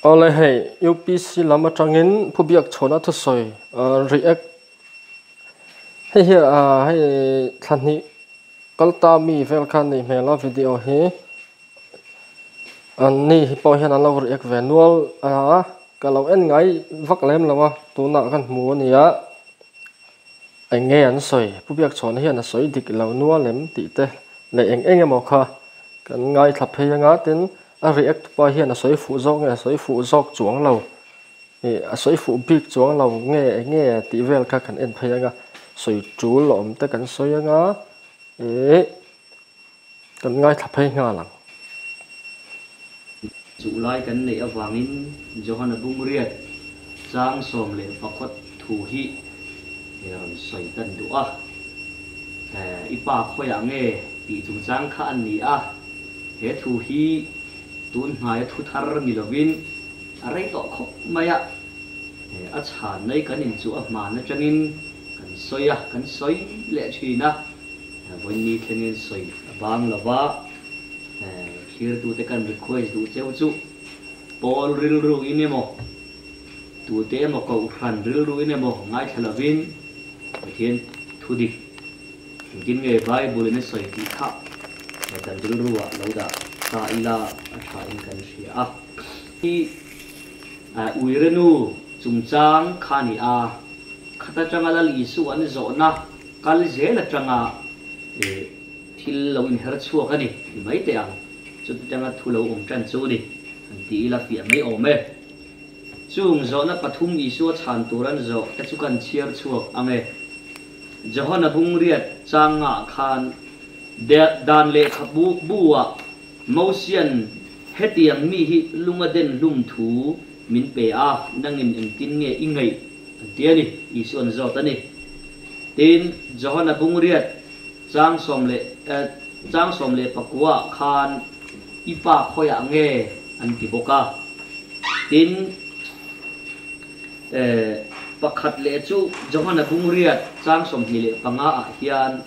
Awle hei UPC lam atangin Pu Biakchhawna thusawi react hei hi hei thla hnih kal ta mi vel kha a nih hmel a video hi an ni hi pawh hian an lo react ve nual a ka lo en ngai vak lem lo a tunah kan hmu a ni a eng nge an sawi Pu Biakchhawna hian a sawi dik lo nual em tih te leh eng eng emaw kha Kan ngaithla phei anga tin a react pa hian a sawi fuh zawk nge a sawi fuh zawk chuang lo ih a sawi fuh bik chuang lo nge eng nge tih vel kha kan en phei anga sawi tul a awm te kan sawi anga ih kan ngaithla phei nghal ang. Chuh lai kan neih avangin Johana Bungriat chang 11 thu hi rawn sawi kan duh a, i pa khawiah nge Tih chungchang kha an ni a, he thu hi tun hnaia thu thar ni lovin a rei tawh khawp mai a, a chhan mai kan inchuh a hman atangin kan sawi a, kan sawi leh thin a, vawiin thlengin sawi a bang lo va, thlirtute kan request duh cheu chu pawl rilru in emaw, tute emaw kohhran rilru in emaw ngaithla lovin Pathian thu dik Engtin nge Bible in a sawi tih kha he kan rilru ah lo dah ta ila a tha in kan hria a. Hi Uirenu chungchang kha ni a, khat atanga Lal Isu an zawhna kal zel atanga thil lo inher chhuak a ni ti mai teh ang. Chuti tanga thu lo awm tan chu ni han ti ila fiah mai awm e. Chung zawhna pathum Isua chhan tur an zawh te chu kan chhiar chhuak ang e. Johana bungriat changah khan dan lehkhabu bu-ah Mosian hetiang mi hi lunga den hlum thu min pe a, nangin engtin nge i ngaih? an ti a ni, Isuan zawt a ni. Tin, Johana bungriat chang sawm leh chang 19-ah khan i pa khawiah nge? an ti bawk a. Tin, Pakhat leh chu Johana Bungriat chang 25 ah hian,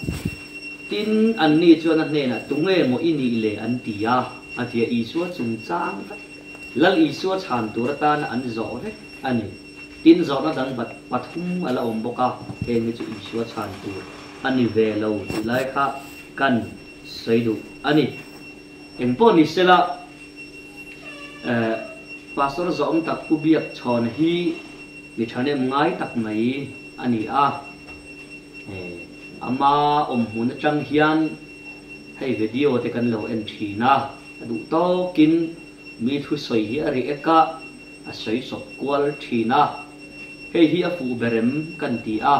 Tin, anni chuan a hnenah tunge maw i nih le an ti a, a ti a, Isua chungchang vek, Lal Isua chhan tur atana an zawh vek a ni. Tin, zawhna dang pathum a la awm bawk a, heng hi chu Isua chhan tur a ni ve lo tih lai kha kan sawi duh a ni. Engpawh ni sela, Pastor zawm tak Pu Biak Chhawn hi mi thahnem ngai tak mai a ni a, ama awm hmun atang hian hei video te kan lo en thin a, a duh tawkin mi thusawi hi a react a, a sawi sawp kual thin a, hei hi a fuh ber em kan ti a,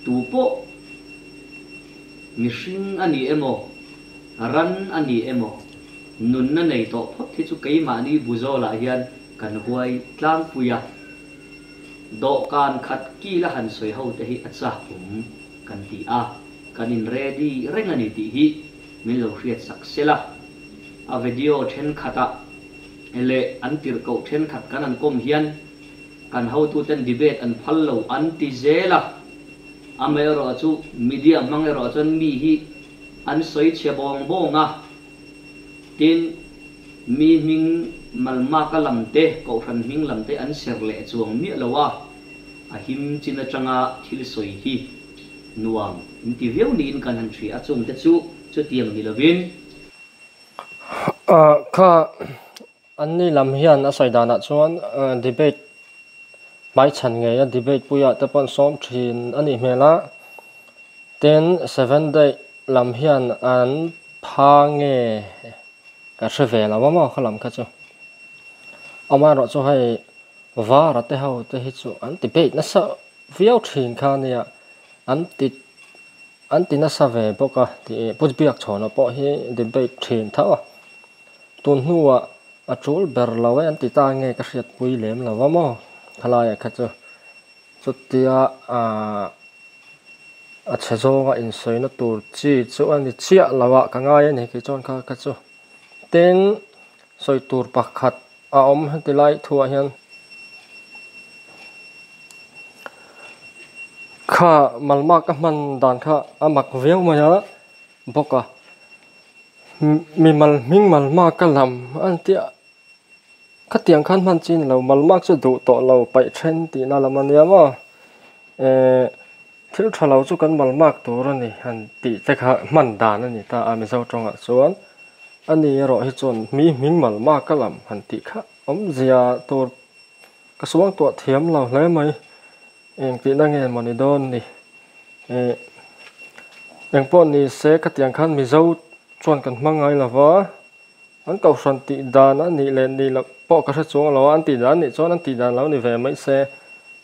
tu pawh mihring a ni emaw Ran a ni emaw, nunna nei tawh phawt hi chu keimahni buzawlah hian kan huai tlangpui a. Dawhkan khat kil a han sawi ho te hi a chak awm kan ti a, kan in ready reng a ni tih hi min lo hriat sak sel a. A video thenkhatah leh an tirhkoh thenkhat kan han kawm hian kan hotuten debate an phal lo an ti zel a. Amaherawhchu media hmang erawh chuan mi hi An sawi chhe bawng bawng a, tin, mi hming malmaka lam te, kohhran hming lam te an ser leh chuang miah lo a, a him chin atanga thil sawi hi nuam in ti viau niin kan han hria a, chung te chu chutiang ni lovin. Kha Anni lam hian a sawi danah chuan debate hmaichhan ngei a debate puiah te pawh an sawm thin a nih hmel a, tin seven day lam hian an pha nge ka hre ve lo a maw kha lam kha chu amaherawh chu hei vara te ho te hi chu an debate nasa viau thin kha a nia an ti an ti nasa ve bawk a tih Pu Biakchhawna pawh hi debate thin tho a. Tun hnuah a tul ber lo e an ti ta nge ka hriatpui lem lo va maw khalaiah kha chu chutia ahh a chhe zawnga insawina tur chi chu a ni chiah lo ah ka ngai a ni kei chuan kha kha chu tin sawi tur pakhat a awm heti lai thuah hian kha malmak a hman dan kha a mak viau mai a bawk a. Mimal hming malma ka lam a ni tia. Khatiang khan hman chi ni lo, malmak chu duh tawh lo paih then tihna lam a nia maw? Ehh thil tha lo chu kan malmak tur a ni han tih te kha hman dan a ni ta a Mizo tawngah chuan a ni erawh hi chuan mi hming malmak a lam han tih kha awmzia tur ka suang tuah thiam lo hle mai eng tihna nge maw ni dawn ni ehh engpawh ni se khatiang khan Mizo chuan kan hmang ngai lo va. An kohhran tih dan a nih leh nih loh pawh ka hre chuang lo a, an tih dan nih chuan an tih dan lo ni ve mai se,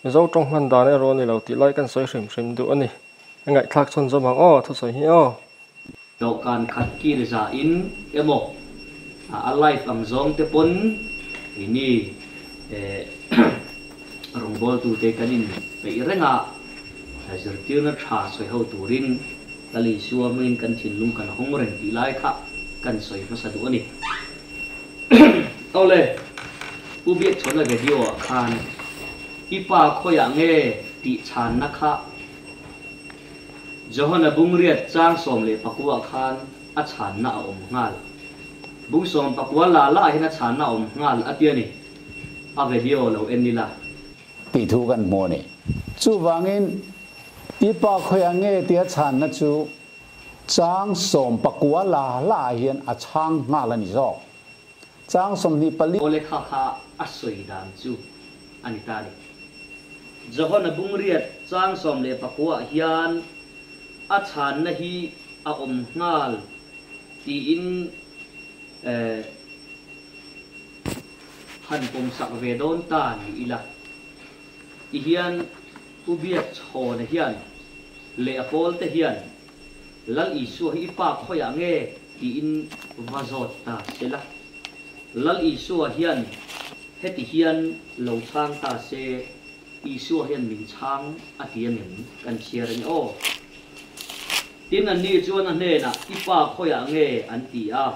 Mizo tawng hman dan erawh a ni lo tih lai kan sawi hrim hrim duh a ni. A ngaihthlak chhawn zawm ang aw, thusawi hi aw. Dawhkan khat kil za in emaw a live ang zawng te pawn keini rawngbawltu te kan in peih reng a, zirtirna tha sawi ho turin Lal Isua hmangin kan thinlung kan hawng reng tih lai kha kan sawi hmasa duh a ni. Awle, Pu Biakchhawna video ah khan i pa khawiah nge tih chhanna kha Johana Bungriat chang 11 ah khan a chhanna a awm nghal. Bung 19 la la ah hian a chhanna a awm nghal a ti a ni. A video lo en ila. Tih thu kan hmu a ni. Chuvangin I pa khawiah nge tia chhanna chu chang 19 la la ah hian a chhang nghal a ni zawk. Chang 24. Awle kha kha a sawi dan chu a ni ta ni. Johana Bungriat chang 19 ah hian a chhanna hi a awm nghal tiin han pawmsak ve dawn ta ni ila tihian Pu Biakchhawna hian leh a pawlte hian Lal Isua hi i pa khawiah nge tiin va zawt ta se la. Lal Isua hian heti hian lo chhang ta se, Isua hian min chhang a ti a ngem kan chhiar a ni aw. Tin anni chuan a hnenah i pa khawiah nge an ti a.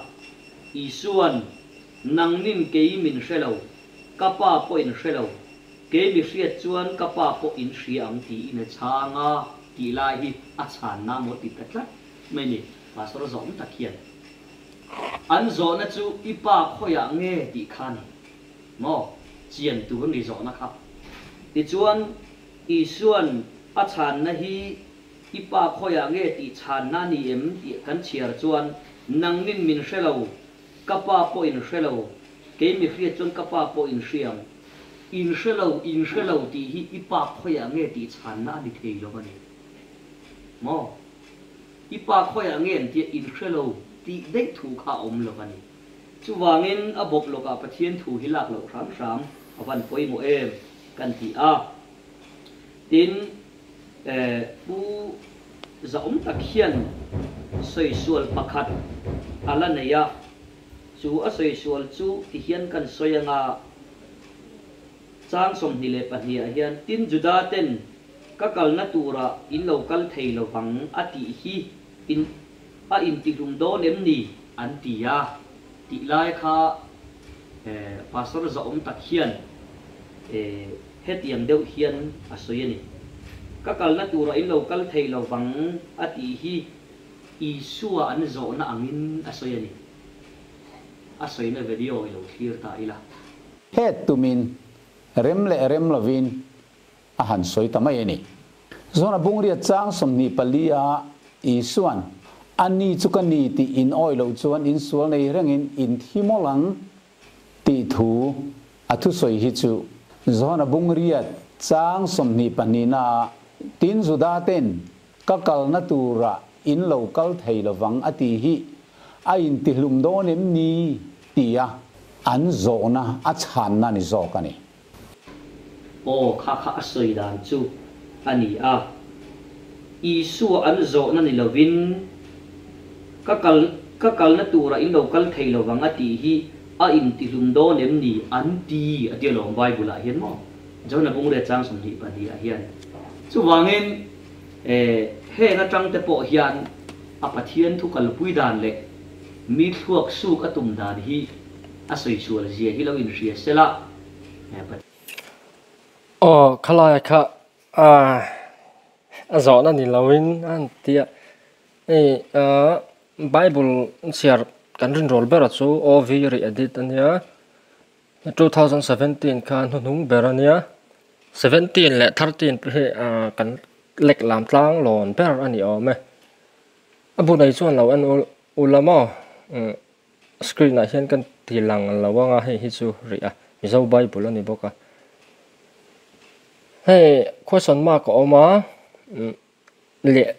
Isuan nangnin kei min hre lo, ka pa pawh in hre lo, Kei mi hriat chuan ka pa pawh in hria ang tiin a chhang a tih lai hi a chhanna maw ti ta tlat mai ni, Pastor zawm tak hian. An zawhna chu i pa khawiah nge tih kha ni maw chian tur ni zawhna kha. Tichuan Isuan a chhanna hi i pa khawiah nge tih chhanna a ni em tih kan chhiar chuan nangnin min hre lo, ka pa pawh in hre lo, kei mi hriat chuan ka pa pawh in hria ang. In hre lo, in hre lo tih hi i pa khawiah nge tih chhanna a ni thei lo a ni. Maw? I pa khawiah nge an tia in hre lo tih daih thu kha a awm lo a ni. Chuvangin a bawp lawkah Pathian thu hi lak loh hram hram a van pawimawh em kan ti a. Tin, Pu Zaawm tak hian sawisual pakhat a la nei a. Chu a sawisual chu ti hian kan sawi anga, chang 22 ah hian, Tin Juda ten ka kalna turah in lo kal thei lo vang a tih hi in a intihlum dawn em ni? an ti a tih lai kha Pastor zahawm tak hian hetiang deuh hian a sawi a ni. Ka kalna turah in lo kal thei lo vang a tih hi Isua an zawhna angin a sawi a ni. A sawina video i lo thlir ta ila. Het tumin rem leh rem lovin a han sawi ta mai a ni. Zona Bungriat chang 24 a Isuan, A ni chu ka ni tih in awih loh chuan in sual nei rengin in thi mawlh ang tih thu a thusawi hi chu Zona Bungriat chang 22 na a Tin Juda ten Ka kalna turah in lo kal thei lovang a ti hi a intihlum dawn em ni? tia an zawhna a chhanna ni zawk a ni. Aw, kha kha a sawi dan chu a ni a. Isua an zawhna ni lovin ka kal ka kalna turah in lo kal thei lovang a tih hi a intihlum dawn em ni an ti a ti alawm Bible ah hian maw? John-a bungrel chang 22 ah hian. Chuvangin heng atang te pawh hian a Pathian thu kalpui dan leh mi thluak suk a tum dan hi a sawi sual zia hi lo inhria se la. Aw, khalaia kha a zawhna ni loin a han ti a, hei Bible chhiar kan rinrawl bera chu OV re-edit a nia. 2017 khan hnuhnung ber a nia. 17 leh 13 hi kan lek lam tlang lawn ber a ni awm e. A bu nei chuan lo en ula maw? Screen ah hian kan ti lang lo ang a, hei hi chu rih a, Mizo Bible a ni bawk a. Hei question mark a awm a, leh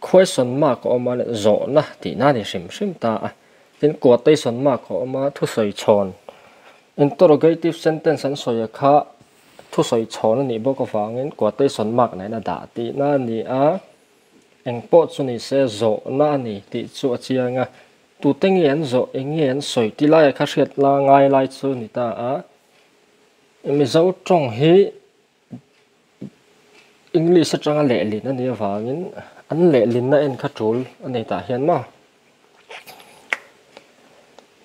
question mark a awm a leh zawhna tihna a ni hrim hrim ta a. Tin quotation mark a awm a, thusawi chhawn interrogative sentence an sawi a kha thusawi chhawn a nih bawk avangin quotation mark nen a dah tihna a ni a. Eng pawh chu ni se zawhna a ni tih chu a chiang a, tute nge an zawh, eng nge an sawi tih laiah kha hriat la ngai lai chu ni ta a. Mizo tawng hi English atanga lehlin a nih avangin an lehlinna en kha tul a nei tah hian maw.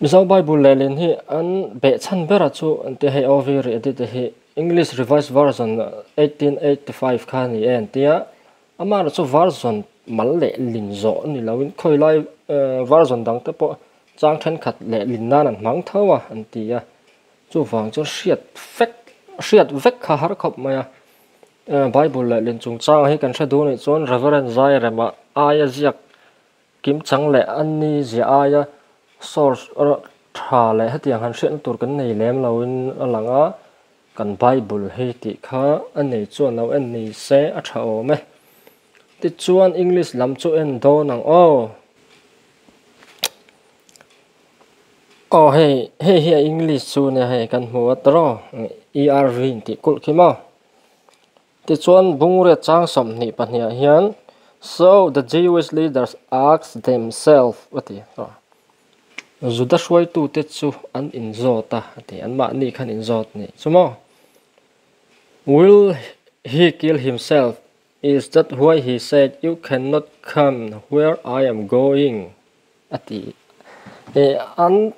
Mizo Bible lehlin hi an behchhan bera chu an tia hei OV rih a tih te hi English Revised Version 1885 kha a ni e an tia. Amaherawh chu version mal leh lin zawh a ni loin khawilai version dang te pawh chang thenkhat leh lin nan an hmang tho a an ti a. Chuvang chuan hriat vek hriat vek kha har khawp mai a. Bible leh lin chungchang hi kan hre duh anih chuan Reverend Zairema aia ziak kimchang leh a ni ziah aia source tha leh hetiang han hriatna tur kan nei lem loin a lang a. Kan Bible hi tih kha a nei chuan lo en ni se a tha awm e. Tichuan English lam chu en dawn ang aw. Aw hei hei hi a English chu nia hei kan hmu a tawrh ERV in tih kulh khi maw. Tichuan Bungriat chang 22 ah hian So the Jewish leaders asked themselves a ti a. Juda hruaitute chu an inzawt a, a ti. Anmahni khan inzawt a nih chu maw? Will he kill himself? Is that why he said, You cannot come where I am going? a ti. Eh, an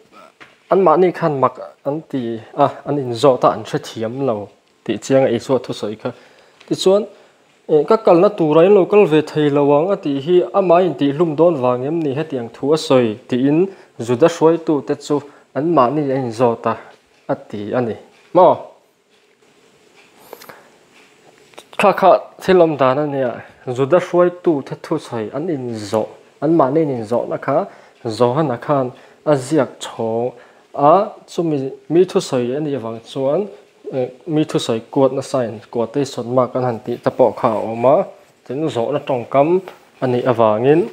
anmahni khan mak an ti a, an inzawt a, an hrethiam lo tih chiang a Isua thusawi kha. Tichuan, Ka kalna tura in lo kal ve thei lo ang a tih hi amah intihhlum dawn vang em ni hetiang thu a sawi tiin Juda hruaitute chu anmahni a inzawt a, a ti a ni maw? Kha kha thil awm dan a nia, Juda hruaitute thusawi an inzawh, anmahni in inzawhna kha Johana khan a ziak chhawng a, chumi mi thusawi a nih avang chuan Mi thusawi kuat nasa in quotation mark an han tih te pawh kha a awm a, tin zawhna tawngkam a nih avangin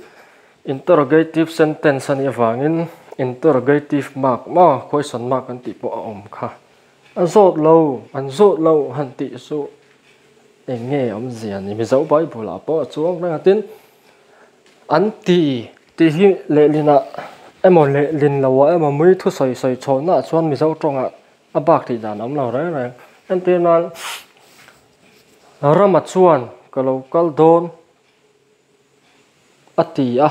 interrogative sentence a nih avangin interrogative mark maw question mark an tih pawh a awm kha. A zawt lo, an zawt lo han tih chu eng nge awmzia ni Mizo Bible ah pawh a chuang reng a, tin an ti tih hi lehlinah emaw lehlin loah emaw mui thusawi sawi chhawnnaah chuan Mizo tawngah A bak tih dan a awm lo reng reng. Entir nan Rama chuan ka lo kal dawn a ti a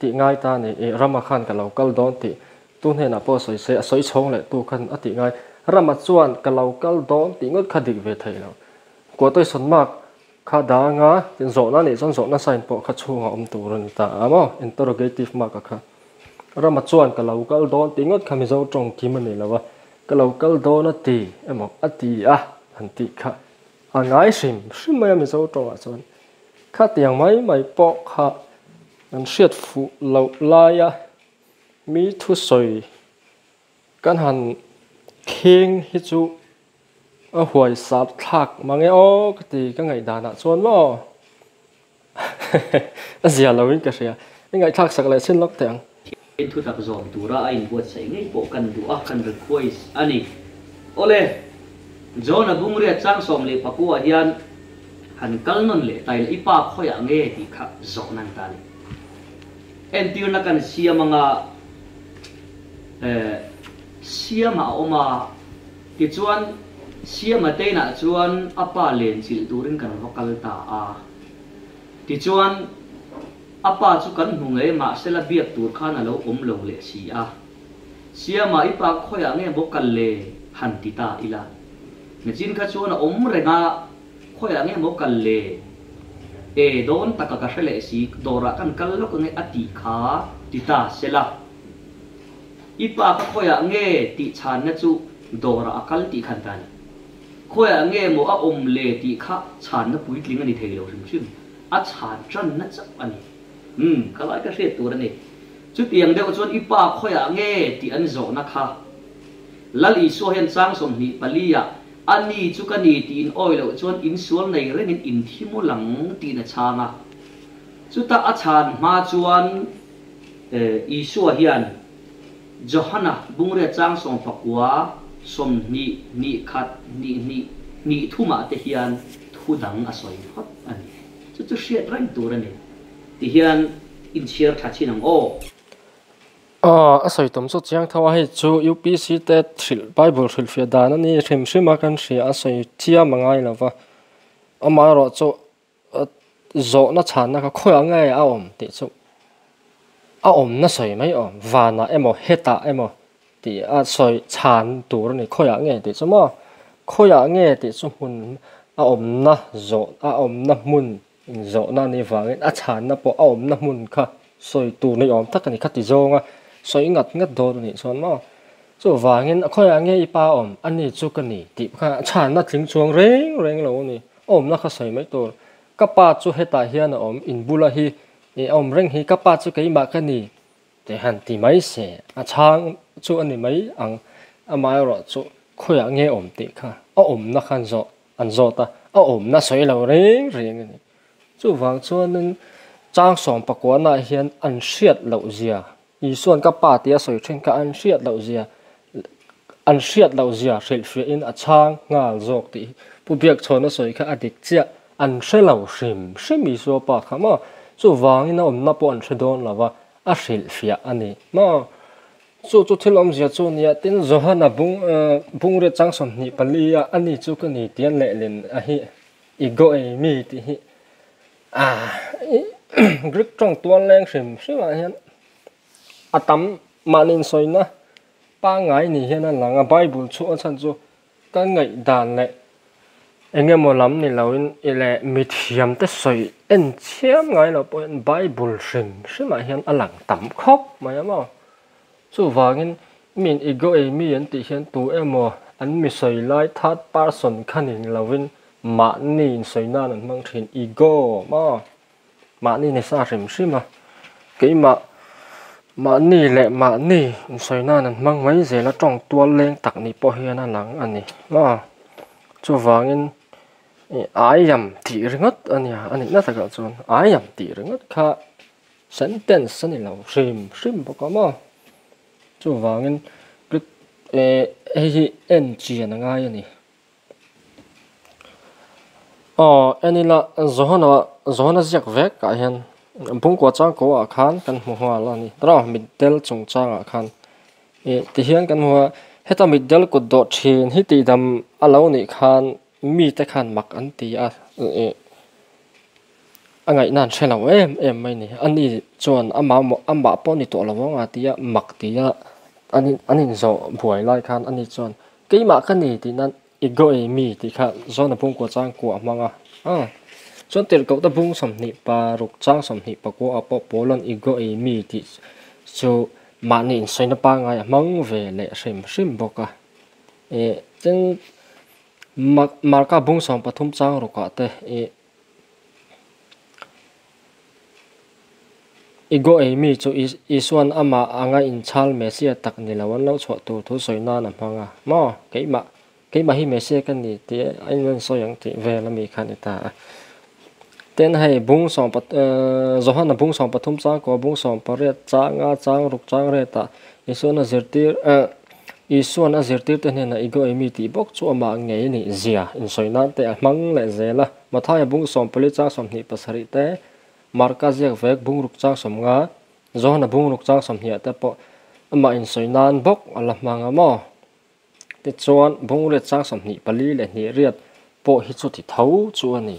tih ngai ta a ni. Ih Rama khan ka lo kal dawn tih tu hnenah pawh a sawi se a sawi chhawng leh tu khan a tih ngai. Rama chuan ka lo kal dawn tih ngawt kha dik ve thei lo. Quotation mark kha dang a, tin zawhna nih chuan zawhna sign pawh kha chhungah awm tur a ni ta a maw? Interrogative mark a kha. Rama chuan ka lo kal dawn tih ngawt kha Mizo tawng kim a ni lo a, ka lo kal dawn a ti emaw a ti a han tih kha a ngai hrim hrim mai a Mizo tawngah chuan. Khatiang mai mai pawh kha an hriat fuh loh laia mi thusawi kan han kheng hi chu a huai sap thlak mang e aw ka ti ka ngaihdanah chuan maw. A zia lo in ka hria. I ngaihthlak sak leh chin lawk teh ang. Thian thutak zawm tura a inbuatsaih ngei pawh kan duh a, kan request a ni. Awle, John-a Bungriat chang 19 ah hian han kal nawn leh ta ila i pa khawiah nge tih kha zawh nan ta a ni. Entirna kan siam anga eh siamah a awm a, tichuan Siama teinah chuan a pa lenchilh turin kan va kal ta a. Tichuan, a pa chu kan hmu ngei mahsela biak tur khan a lo awm lo leh si a. Siama i pa khawiah nge maw kal le? han ti ta ila. Nachin kha chuan a awm reng a, khawiah nge maw kal le? E, dawn taka ka hre leh si, dawrah kan kal lawk ange a tih kha ti ta sela. I pa ka khawiah nge tih chhanna chu. Dawrah a kal tih khan ta a ni. Khawiah nge maw a awm le tih kha chhanna puitling a ni thei lo hrim hrim. A chhan tanna chauh a ni. Umm, ka lai ka hriat tur a ni. Chutiang deuh chuan i pa khawiah nge tih an zawhna kha. Lal Isua hian chang 24 ah a ni chu ka ni tiin awi loh chuan insual nei rengin in thi maw lang tiin a chhang a. Chutah a chhan hma chuan Isua hian Johana bungriat chang 19, 20, 1, 2, 2, 3 ah te hian thu dang a sawi phawt a ni. Chu chu hriat reng tur a ni. Tihian inchhiar tha chin ang aw. Aw, a sawi tum chu chiang tho a, hei chu UPC te hrilh Bible hrilhfiah dan a ni hrim hrim a kan hria a sawi chiam a ngai lo va, amaherawh chu zawhna chhanna kha khawiah nge a awm tih chu a awmna sawi mai awm, vanah emaw hetah emaw tih a sawi chhan tur a ni, khawiah nge tih chu maw khawiah nge tih chu hmun a awmna zawh a awmna hmun Inzawhna a nih vangin a chhanna pawh a awmna hmun kha sawi tur ni awm tak a ni kha ti zawnga sawi ngat ngat dawn a nih chuan maw. Chuvangin a khawiah nge i pa awm a ni chu ka ni tih kha a chhanna tling chuang reng reng lo a ni. A awmna kha sawi mai tur. Ka pa chu hetah hian a awm, in bula hi a awm reng hi, ka pa chu keimah ka ni tih han ti mai se a chhang chu a ni mai ang. Amaherawh chu khawiah nge awm tih kha a awmna khan zawh An zawt a, a awmna sawi lo reng reng a ni. Chuvang chuanin chang 19 ah hian an hriat loh zia, Isua'n ka pa tia sawi thin kha an hriat loh zia, an hriat loh zia hrilhfiahin a chhang nghal zawk tih hi Pu Biakchhawna sawi kha a dik chiah, an hre lo hrim hrim Isua pa kha maw? Chuvangin a awmna pawh an hre dawn lo va, a hrilhfiah a ni maw? Chu chu thil awmzia chu nia, tin Johana bung bungriat chang 24 a ani chu ka ni tia lehlin a hi i go ei mi tih hi a Greek tawng tual leng hrim hrim ah hian a tam mahni insawina pangngai ni hian a lang a, Bible chhuah a chhan chu Ka ngaihdan leh eng emaw lam ni loin i leh mithiamte sawi en chiam ngai lo pawhin Bible hrim hrimah hian a lang tam khawp mai a maw. Chuvangin miin i go ei mi an tih hian tu emaw an mi sawi lai third person kha ni loin mahni insawi nan an hmang thin i go maw. Mahni ni sa hrim hrim a, keimah mahni leh mahni insawi nan an hmang mai zel a, tawng tual leng tak ni pawh hian a lang a ni maw. Chuvangin ih I am tih ringawt a nia, a nihna takah chuan I am tih ringawt kha sentence a ni lo hrim hrim bawk a maw. Chuvangin eh hei hi en chian a ngai a ni. Aw en ila Johana Johana ziak vek ah hian bungkua chang ko ah khan kan hmu nghal a ni tawh mitdel chungchang ah khan ih tihian kan hmu a heta mitdel kut dawh thin hi tih dam a lo nih khan mite khan mak an ti a ih a ngaihna an hre lo em em mai a ni ani chuan amah amah pawh ni tawh lo ang a tia mak tia an inzawh buai lai khan ani chuan. Keimah ka ni tih nan i go ei mi tih kha John a bungkua chang kua a hmang a. Aw. Chuan tirhkohte bung 26 chang 29 ah pawh Paula'n i go ei mi tih chu mahni insawina pangngai a hmang ve leh hrim hrim bawk a. Ih tin Marka bung 13 chang rukah te ih I go ei mi chu Isua'n amah anga inchhal Messiah tak ni lo an lo chhuah tur thu sawi nan a hmang a, Maw? Keimah, keimah hi Messiah ka ni tih a in sawi ang tih vel a mi kha a ni ta a. Tin, hei bung sawm Johana bung 13 chang kua bung 18 changa chang ruk chang retah Isua'n a zirtir Isua'n a zirtirte hnenah i go ei mi tih bawk chu amah ngei nih zia insawi nan te a hmang leh zel a. Mathaia bung 14 chang 27 te, Marka ziak vek bung ruk chang 50, Johana bung ruk chang 20 te pawh amah insawi nan bawk a la hmang a maw? Tichuan, bung riat chang 24 leh hnih riat pawh hi chuti tho chu a ni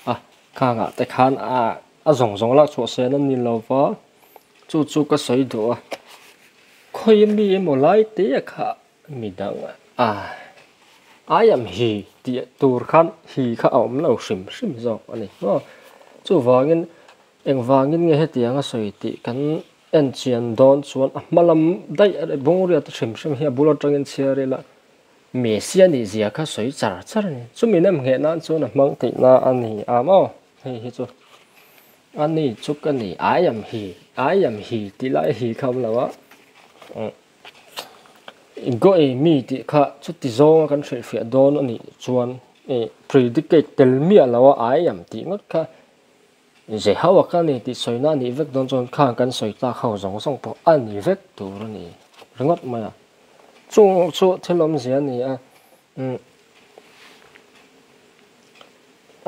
a, khangah te khan a a zawng zawng lak chhuah sen a ni lo va, chu chu ka sawi duh a, khawi mi emaw lai te a kha midang a I am he tih tur khan he kha a awm lo hrim hrim zawk a ni maw. Chuvangin engvangin nge hetiang a sawi tih kan en chian dawn chuan a hma lam daih a bung riat hrim hrim hi a bul atangin chhiar ila. Messia nih zia kha sawi char char a ni. Chumi nem ngheh nan chuan a hmang tihna a ni a maw? Hei hi chu a ni chu ka ni, I am he, I am he tih lai he kha awm lo a. I go ei mi tih kha chuti zawnga kan hrilhfiah dawn a nih chuan predicate tel miah lo a I am tih ngawt kha Ze ho a ka ni tih sawina a nih vek dawn chuan khang kan sawi tlak ho zawng zawng pawh a ni vek tur a ni ringawt mai a. Chung chu thil awmzia a ni a, umm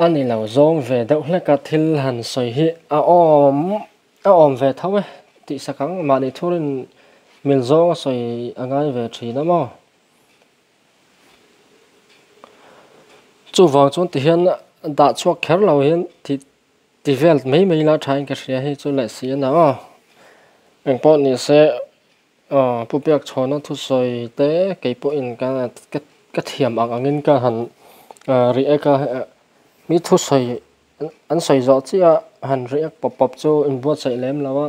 a ni lo zawng ve deuh hlek a thil han sawi hi a awm a awm ve tho e tih sak ang mahni thurin mil zawng a sawi a ngai ve thin a maw. Chuvang chuan tihian dah chhuak kher lo hian ti ti vel mai mai ila thain ka hria hei chu leh si a na aw. Engpawh ni se aw Pu Biakchhawna thusawi te kei pawhin ka ka thiam ang angin ka han react a mi thusawi an sawi zawh chiah a han react pawp pawp chu inbuatsaih lem lo a.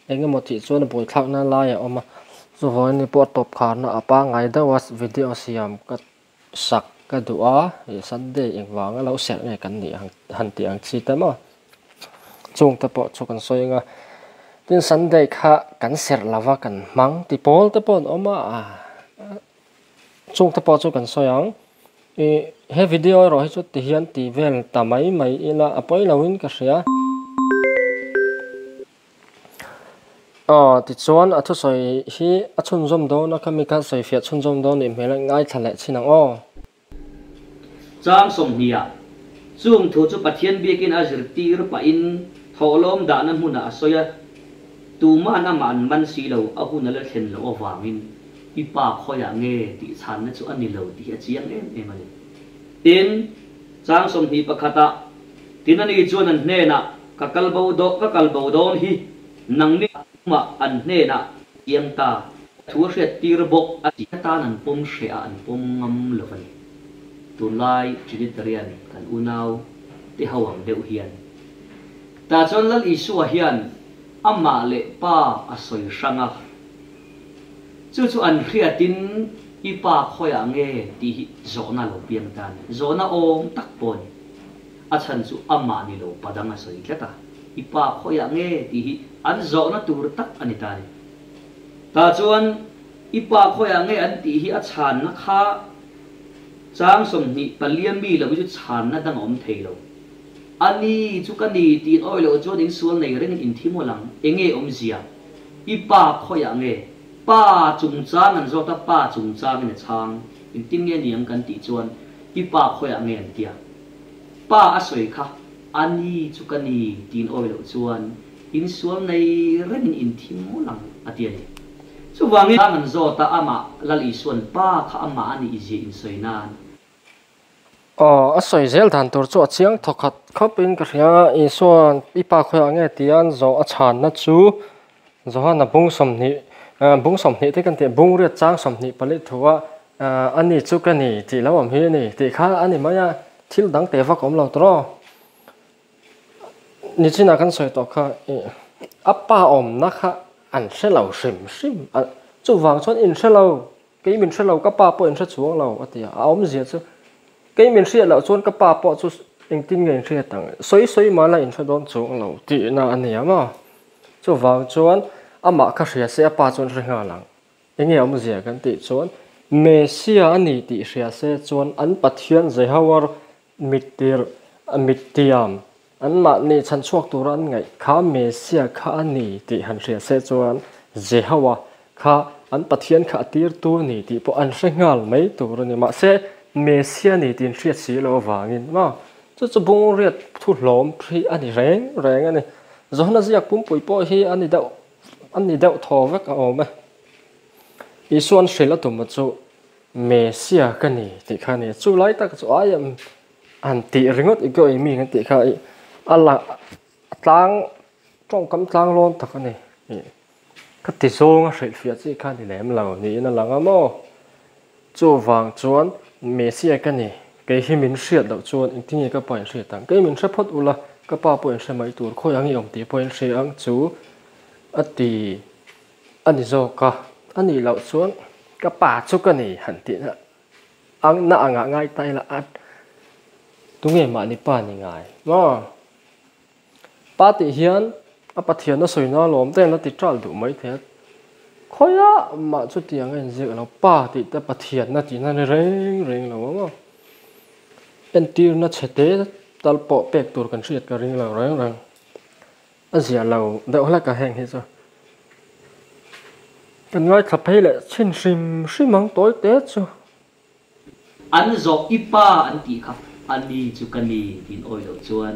Eng emaw tih chuan a buaithlakna lai a awm a, chuvangin ni pawh a tawp kharna a pangngai deuh a video siam ka sak ka duh a, ih Sunday engvanga lo serh nge kan nih ang han tih ang chi te maw chung te pawh chu kan sawi ang a, tin Sunday kha kan serh lova kan hmang ti pawl te pawh an awm a, chung te pawh chu kan sawi ang. Ih he video erawh hi chu ti hian ti vel ta mai mai ila a pawi loin ka hria. Aw tichuan a thusawi hi a chhunzawm dawn a khami kha sawifiah chhunzawm dawn nih hmel a ngaithla leh chin ang aw. Chang sawmhniah, Chung thu chu Pathian biakin a zirtir pahin thawhlawm dahna hmunah a sawi a, tuma'n amah an man si lo, a hun a la thlen loh avangin i pa khawiah nge tih chhanna chu a ni lo tih hi a chiang em em a ni. Tin, chang 21 ah, Tin ani chuan an hnenah, Ka kal bo daw, ka kal bo dawn hi nangni tumah an hnenah chiang ta. Thu a hriat tir bawk a ti. Atan an pawm hreh a, an pawm ngam lo a ni. Tunlai Trinitarian kan unau te ho ang deuh hian. Tah chuan Lal Isua hian amah leh Pa a sawi hrang a. Chu chu an hriatin i pa khawiah nge tih hi zawhna lo piang ta a ni. Zawhna awm tak pawh a ni. A chhan chu amah ni lo padang a sawi tlat a, i pa khawiah nge tih hi an zawhna tur tak a ni ta a ni. Tah chuan i pa khawiah nge an tih hi a chhanna kha chang 24 mi lo hi chu chhanna dang a awm thei lo. A ni chu ka ni tiin awi loh chuan in sual nei rengin in thi mawlh ang, enge awmzia? I pa khawiah nge? Pa chungchang an zawt a, pa chungchangin a chhang. Engtin nge ni ang kan tih chuan i pa khawiah nge an tia? Pa a sawi kha, A ni chu ka ni tiin awi loh chuan insual nei rengin in thi mawlh ang a ti a ni. Chuvangin an zawt a, amah Lal Isua'n pa kha amah a nih zia insawi nan. Aw, a sawi zel dan tur chu a chiang thawkhat khawpin ka hria a, Isua'n i pa khawiah nge tia an zawh a chhanna chu Johana bung 20, bung 20 te kan tih bung riat chang 24 thu a, a ni chu ka ni tih lo awm hi a ni tih kha a ni mai a, thil dang teh vak awm lo tawh rawh. Nichinah kan sawi tawh kha a pa awmna kha an hre lo hrim hrim a, chuvang chuan in hre lo, kei min hre lo ka pa pawh in hre chuang lo a ti a, a awmzia chu kei min hriat loh chuan ka pa pawh chu engtin nge in hriat ang, sawi sawi mahla in hre dawn chuang lo tihna a ni ang maw. Chuvang chuan amah kha hria se a pa chuan hre nghal ang. Enge awmzia kan tih chuan Messia a ni tih hria se chuan an Pathian Jehovar mittir mittiam anmahni chhanchhuak tura an ngaih kha Messia kha a ni tih han hria se chuan Jehowa kha an Pathian kha a tirtu a ni tih pawh an hre nghal mai tur a ni. Mahse Messia a ni tih an hriat si loh avangin maw Chu chu bungriat thu hlawm hi a ni reng reng a ni. Johana ziak pumpui pawh hi a ni deuh a ni deuh thaw vek a awm e. Isuan hrilh a tum chu Messia ka ni tih kha a ni. Chu lai tak chu I am han tih ringawt i go imi kan tih kha i a la a tlang tawngkam tlang lawn tak a ni. Ka ti zawng a hrilhfiah chi kha ni lem lo niin a lang a maw? Chuvang chuan Messia ka ni, kei hi min hriat loh chuan engtin nge ka pa in hriat ang? Kei min hre phawt ula, ka pa pawh in hre mai tur, khawi ang i awm tih pawh in hria ang chu a ti a ni zawk a, a nih loh chuan ka pa chu ka ni han tihna. Ang na angah ngai ta ila a tunge mahni pa ni ngai maw? Pa tih hian a Pathian a sawina lawm te an la ti ṭal duh mai thei a, khawiah mah chutiang a inziak lo, Pa tih te Pathianna tihna ni reng reng lo ang aw. Entirna chhe te tal pawh pek tur kan hriat ka ring lo reng reng. A ziah lo deuh hlek a heng hi chu. Kan ngaithla phei leh chhin hrim hrim ang tawi te chu. An zawh i pa an tih kha a ni chu ka ni tiin awi loh chuan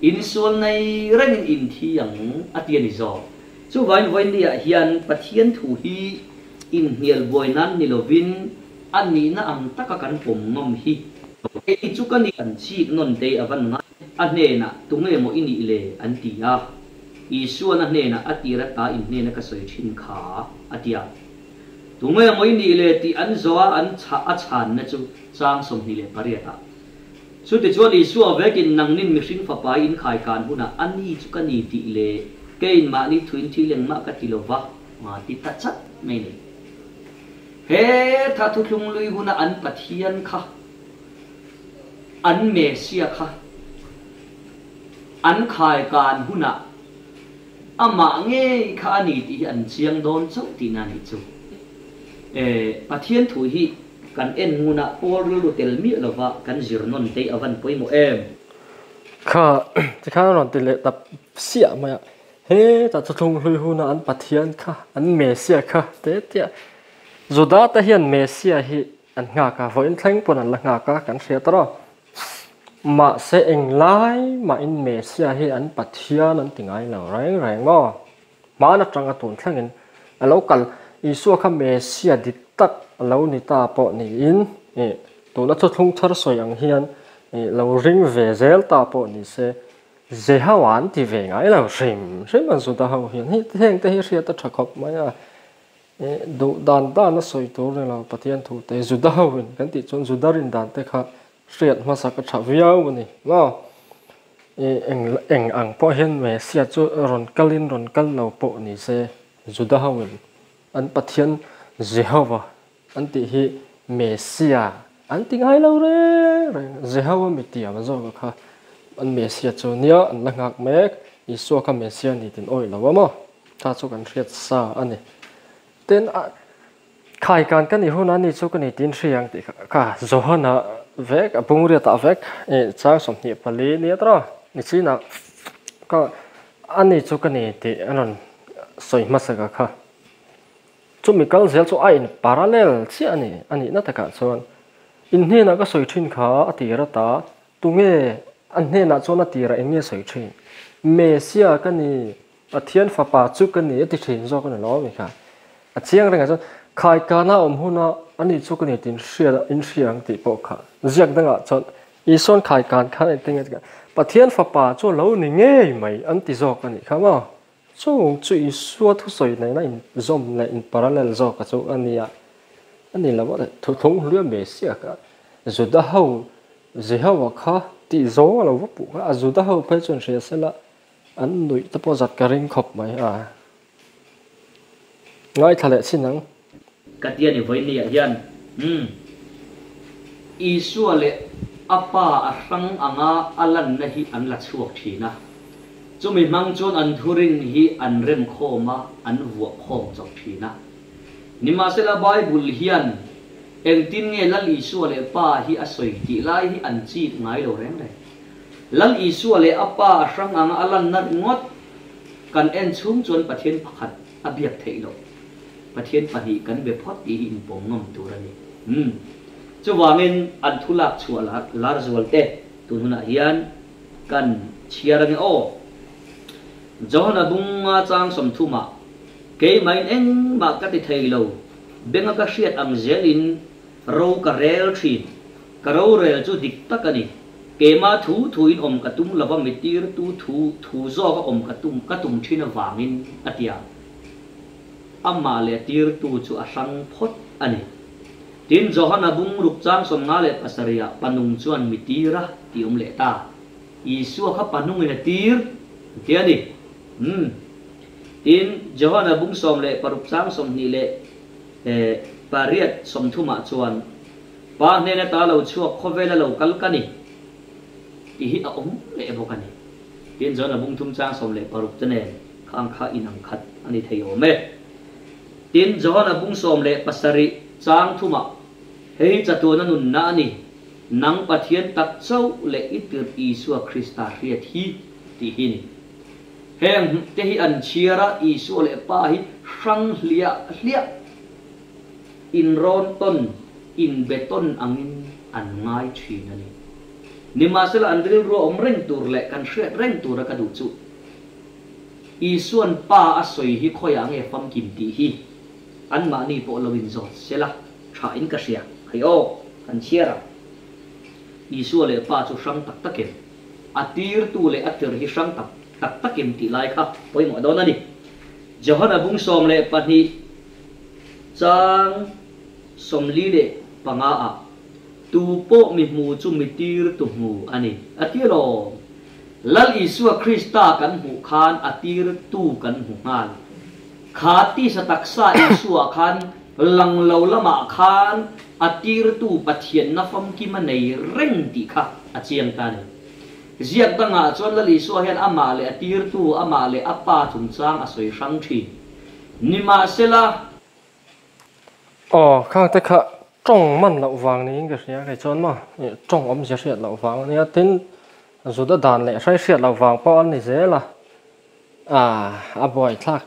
insual nei rengin in thi ang a ti a ni zawk. Chuvangin vawinia hian Pathian thu hi inhnial buai nan ni lovin a nihna ang taka kan pawm ngam hi kei chu ka ni. An chik nawn te a van ngai. A hnenah, Tunge maw i nih le? an ti a. Isuan a hnenah, A tir ata in hnena ka sawi thin kha, a ti a. Tunge maw i nih le? tih an zawh a, an chhah a chhanna chu chang 28 ah. Chutichuan Isua vekin nangnin mihring fapa i inkhai kan hunah a ni chu ka ni tih leh keiin mahni thuin thil engmah ka ti lo va, ti ta chat mai ni. He tha thuthlung lui huna an Pathian kha An Messia kha an khaikan hunah amah ngei kha a ni tih hi an chiang dawn chauh tihna a nih chu. E, Pathian thu hi kan en ngun a, Paul rilru tel miah lova kan zir nawn te a van pawimawh em? Kha tikhan a rawn ti leh ta siah mai a, hetah thuthlung hlui huna an Pathian kha, an Messia kha te tia Juda te hian Messia hi An nghak a, vawiin thleng pawn an la nghak a, kan hria tawh a. Mahse englai mahin Messia hi an Pathian an ti ngai lo reng reng maw? Hmaan atanga tun thlengin a lo kal Isua kha Messia dik tak a lo ni ta pawh niin ih tuna thuthlung thar sawi ang hian ih lo ring ve zel ta pawh ni se Jehoa an ti ve ngai lo hrim hrim an Juda ho hian hei heng te hi hriat a tha khawp mai a. Duh dan dan a sawi tur ni lo Pathian thu te Juda ho in kan tih chuan Juda rin dan te kha hriat hmasa ka tha viau a ni maw? Eng eng ang pawh hian Messiah chu rawn kal in rawn kal lo pawh ni se Juda ho in an Pathian Jehovah an tih hi Messiah an ti ngai lo reng reng Jehovah mi tiam zawk kha an Messiah chu nia an la nghak mek Isua kha Messiah ni tin awih lo a maw? Ta chu kan hriat sa a ni. Tin, a khaikan ka nih hunah ni chu ka ni tin hri ang tih kha kha Johana vek a bungriatah vek i chang 24 nia tawh ni chinah ka a ni chu ka ni tih a rawn sawi hmasaka kha. Chumi kal zel chu a in parallel chiah a ni a nihna takah chuan in hnenah ka sawi thin kha a tir ata tunge a hnenah chuan a tirah eng nge sawi thin Messia ka ni Pathian fapa chu ka ni a ti thin zawk a ni lo ami kha. A chiang rengah chuan khaikana awm huna a ni chu ka ni tih inhria inhria ang tih pawh kha ziak dangah chuan Isuan khaikan khan engtin nge tikah Pathian fapa chu a lo ni ngei mai an ti zawk a nih kha maw? Chung chu Isua thusawi nena inzawm leh in parallel zawk a chu a nia a ni lo a thuthlung hluia Messiah kha Juda ho Jehovah kha tih zawng a lo va puh kha a Juda ho phei chuan hria sela An nuih te pawh zat ka ring khawp mai a. Ngaithla leh chin ang. Ka ti a ni vawinia hian umm. Isua leh a pa a hrang anga a lanna hi an la chhuak thin a. Chumi hmang chuan an thurin hi an rem khawm a, an vuah khawm chawp thin a. Nimahsela Bible hian engtin nge Lal Isua leh Pa hi a sawi tih lai hi an chik ngai lo reng reng. Lal Isua leh a Pa a hrang anga a lanna ringawt kan en chhung chuan Pathian pakhat a biak theih loh. Pathian pahnih kan be phawt tih hi inpawm ngam tur a ni. Umm. Chuvangin an thu lak chhuah lar lar zual te tun hunah hian kan chhiar ange aw. Johana bunga chang 30 ah, Keimahin engmah ka ti thei lo, benga ka hriat ang zelin ro ka rel thin. Ka rorel chu dik tak a ni. Keimah thu thuin awm ka tum lova mitirtu thu thu zawka awm ka tum ka tum thin avangin a ti a. Amah leh tirtu chu a hrang phawt a ni. Tin, Johana bungruk chang 57 ah panung chuan mitir a ti awm leh ta. Isua kha panungin a tir an ti a ni. Umm. Tin, Johana bung 16 chang 28 30 ah chuan. Pa hnen ata lo chhuak khawvela lo kal ka ni tih hi a awm leh bawk a ni. Tin, John a bung thum chang 16 te nen khang kha inang khat a ni thei awm e. Tin, John a bung 17 chang thumah, Hei chatuana nunna a ni, nang Pathian tak chauh leh i tirh Isua Krista hriat hi tih hi ni. Heng te hi an chhiar a, Isua leh Pa hi hrang hliah hliah inrawn tawn, inbe tawn angin an ngai thin a ni. Nimahsela an rilru a awm reng tur leh kan hriat reng tura ka duh chu Isua'n Pa a sawi hi khawiah nge famkim tih hi anmahni pawh lo inzawt sela thain ka hria. Hei aw, kan chhiar ang. Isua leh Pa chu hrang tak takin, a tirtu leh a tir hi hrang tak tak takin tih lai kha pawimawh dawn a ni. Johana bung 12 chang 45 ah Tu pawh mi hmu chu mi tir tu hmu a ni, a ti alawm. Lal Isua Krista kan hmuh khan a tir tu kan hmu nghal. Kha tisa taksa Isua khan lang lo lamah khan a tir tu Pathianna famkim a nei reng tih kha a chiang ta a ni. Ziak dangah chuan Lal Isua hian amah leh a tir tu, amah leh a Pa chungchang a sawi hrang thin. Nimahsela. Aw, khangte kha tawng man loh vang niin ka hria kei chuan maw tawng awmzia hriat loh vang a nia tin Juda dan leh hrai hriat loh vang pawh an ni zel a, ah a buaithlak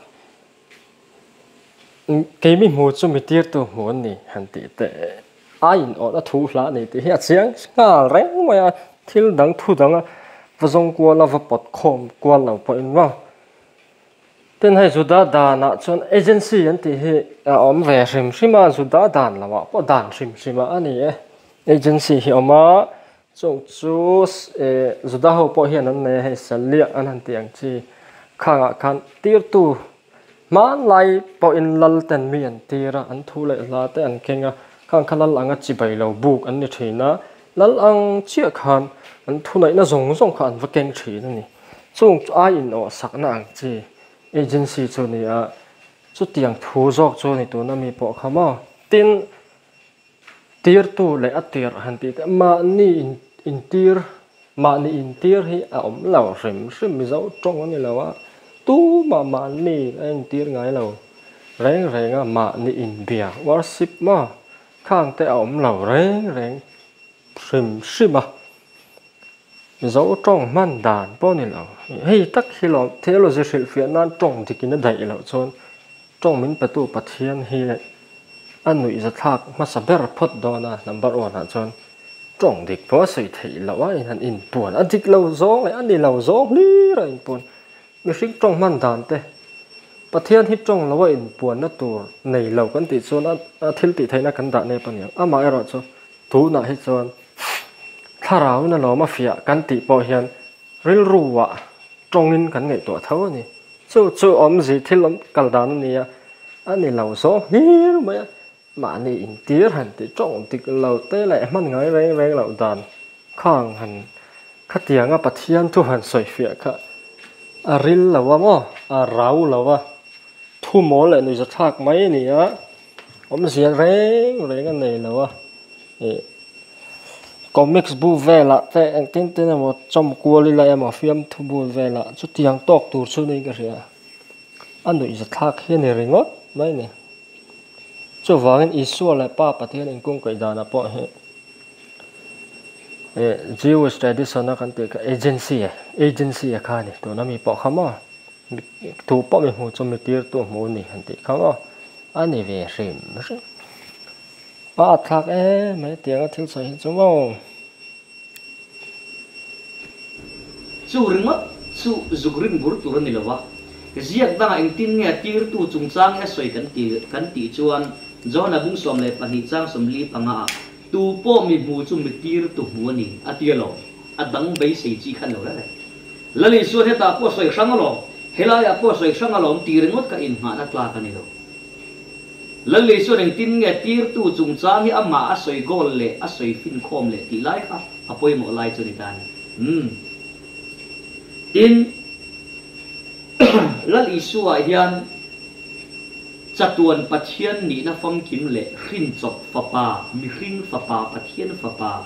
keimi hmu chu mi tirtu hmu an ni han tih teh a inawhna thu hla a ni tih hi a chiang nghal reng mai a, thil dang thu danga va zawng kuala va pawt khawm kual lo pawhin maw. Tin hei Juda danah chuan agency an tih hi a awm ve hrim hrim a, Juda dan lamah pawh dan hrim hrim a ni e. Agency hi a awm a, chung chu eh Juda ho pawh hian an nei a, hei Saliah an han tih ang chi khangah khan tirtu hmanlai pawhin lal ten mi an tir a, an thu leh hla te an keng a, khang kha lal anga chi bai lo buk an ni thin a, lal ang chiah khan an thunaihna zawng zawng kha an va keng thin a ni. Chung chu ai inawh sakna ang chi agency chu ni a, chutiang thu zawk chu ni tuna mi pawh kha maw? Tin, tirtu leh a tirh han tih te mahni intir, mahni intir hi a awm lo hrim hrim Mizo tawng a ni lo a, tumah mahni a intir ngai lo reng reng a, mahni inbia worship maw? Khang te a awm lo reng reng hrim hrim a. Mizo tawng hman dan pawh ni lo. Hei tak hi lo theology hrilhfiah nan tawng dik in a daih loh chuan tawng min petu Pathian hi a nuihza thlak hmasa ber phawt dawn a, number one ah chuan tawng dik pawh a sawi theih loh a in han inpuan a dik lo zawng leh a ni lo zawng hlir a inpuan. Mihring tawng hman dan te Pathian hi tawng lo a inpuanna tur nei lo kan tih chuan a thil tih theihna kan dah nep a niang. Amaherawh chu tunah hi chuan Thlarauin a lawm a fiah kan tih pawh hian rilruah tawngin kan ngaihtuah tho a ni. Chu chu awmzi thil awm kal dan a ni a, a ni lo zawng hlir mai a. Mahni intir han tih tawng dik lo te leh hman ngai reng reng loh dan khang han khatianga Pathian thu han sawifiah kha a ril lo a maw, a rau lo a, thu mawl leh nuihzathlak mai a ni a. Awmzia reng reng a nei lo a, ih comics bu velah te engtin tin emaw chawm kual ila emaw fiamthu bu velah chutiang tawk tur chu niin ka hria a nuihzathlak hi a ni ringawt mai a ni. Chuvangin Isua leh Pa Pathian inkungkaih danah pawh hi ih Jewish tradition a kan tih kha agency agency a kha a ni tuna mi pawh kha maw. Tu pawh mi hmu chu mi tir tu hmu ni han tih kha maw a ni ve hrim hrim. A at thlak em mai tiang a thil sawi hi chu maw. Chu ringawt chu zuk rin bur tur a ni lo a, ziak dangah engtin nge a tirtu chungchang i a sawi kan ti kan tih chuan John-a bung 12 chang 45 ah tu pawh mi hmu chu mi tirtu hmu a ni a ti alawm, a dang beisei chi khan lo reng reng. Lal Isuan hetah pawh sawi hrang alawm, helaiah pawh sawi hrang alawm tih ringawt ka inngahna tlak a ni lo. Lal Isuan engtin nge tirtu chungchang hi amah a sawi goal leh a sawi finkhawm leh tih lai kha a pawimawh lai chu ni ta a ni. Umm. Tin, Lal Isua hian. Chatuan Pathian nihna famkim leh hrinchawp Fapa, mihring Fapa, Pathian Fapa